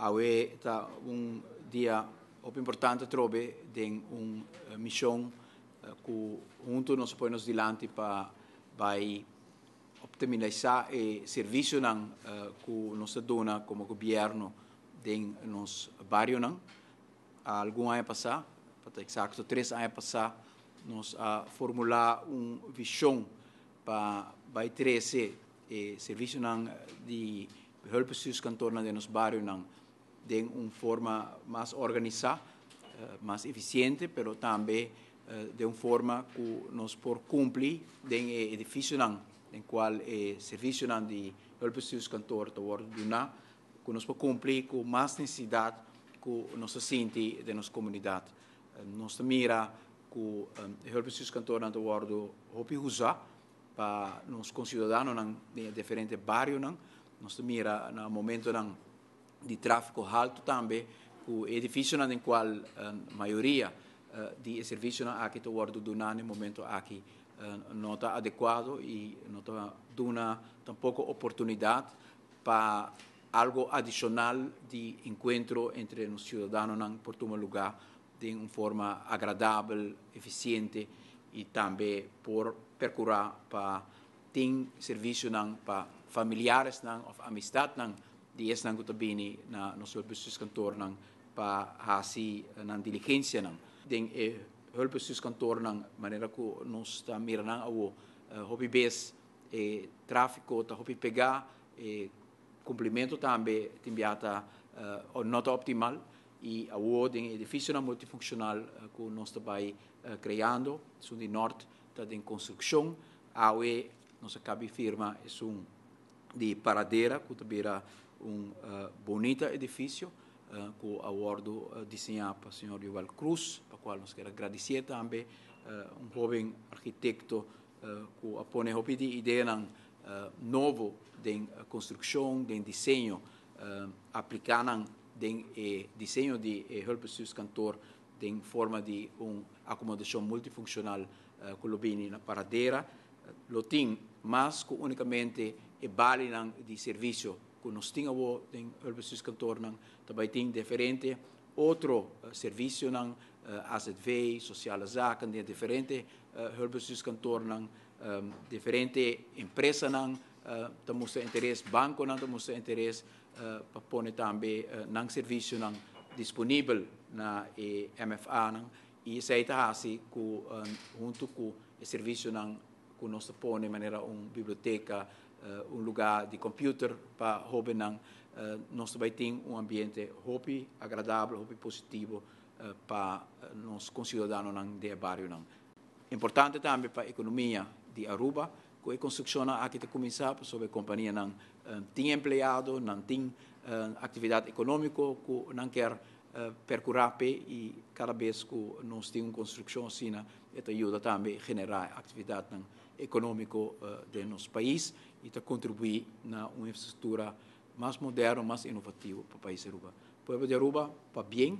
Awe ta un dia hopi importante trobe den un mision cu hunto nos pone nos dilanti pa bay optimisa e servicionan cu nos ta duna como gobierno den nos barionan. Algun aña pasa, pa ta exacto 3 aña pasa, nos a formula un vision pa bay trece e servicionan di hulpbestuurskantoor den nos barionan den un forma mas organisa, mas eficiente, pero tambe di un forma cu nos por cumpli den e edificionan den cual e servicionan di hulpbestuurskantoor ta wordo duna, cu nos por cumpli cu mas necesidad cu nos ta sinti den nos comunidad. Nos ta mira cu e hulpbestuurskantoor ta wordo hopi usa pa nos conciudadanonan den diferente barionan. Nos ta mira na momentonan di trafico halto tambe cu edificionan den cual mayoria di servicionan aki ta wordo duna na momento aki no ta adecuado y no ta duna tampoco oportunidad pa algo adicional di encuentro entre nos ciudadanonan por tuma luga di un forma agradabel, eficiente y tambe por percura pa tin servicionan pa familiaresnan of amistadnan di esnan cu ta bini na nos hulpbestuurskantoornan pa hasi nan diligencianan. Den e hulpbestuurskantoornan manera cu nos ta mira nan awo, hopi bes e trafico ta hopi pega, e cumplimento tambe tin bia ta no ta optimal y awo den edificionan multifuncional cu nos ta bay creando, esun di Noord ta den construccion, awe nos a caba di firma esun di Paradera, cu ta bira un bunita edificio cu a wordo diseña pa señor Joel Cruz, pa cual nos kier gradici tambe, un hoben arquitecto cu a pone hopi di ideanan nobo den construccion, den diseño, aplica nan den e diseño di e hulpbestuurskantoor den forma di un acomodacion multifuncional cu lo bini na Paradera. Lo tin mas cu unicamente e balinan di servicio cu nos tin awo den hulpbestuurskantoornan, tambe tin diferente otro servicionan, AZV, sociale zaken, den diferente hulpbestuurskantoornan, diferente empresanan ta mustra interes, banconan ta mustra interes pa pone tambe nan servicionan disponibel na e MFA nan y esey ta haci cu hunto cu e servicionan cu nos ta pone manera un biblioteca, un lugar di computer pa hobennan, nos tambe tin un ambiente hopi agradabel, hopi positivo pa nos conciudadanonan den barionan. Importante tambe pa economia di Aruba, cu e construccion aki ta cuminsa, pasobra e companianan tin empleado, nan tin actividad economico cu nan kier percura pe y cada bes cu nos tin un construccion asina, ta yuda tambe genera actividad economico den nos pais y ta contribui na un infrastructura mas moderno, mas innovativo pa pais Aruba. Pueblo di Aruba, pabien.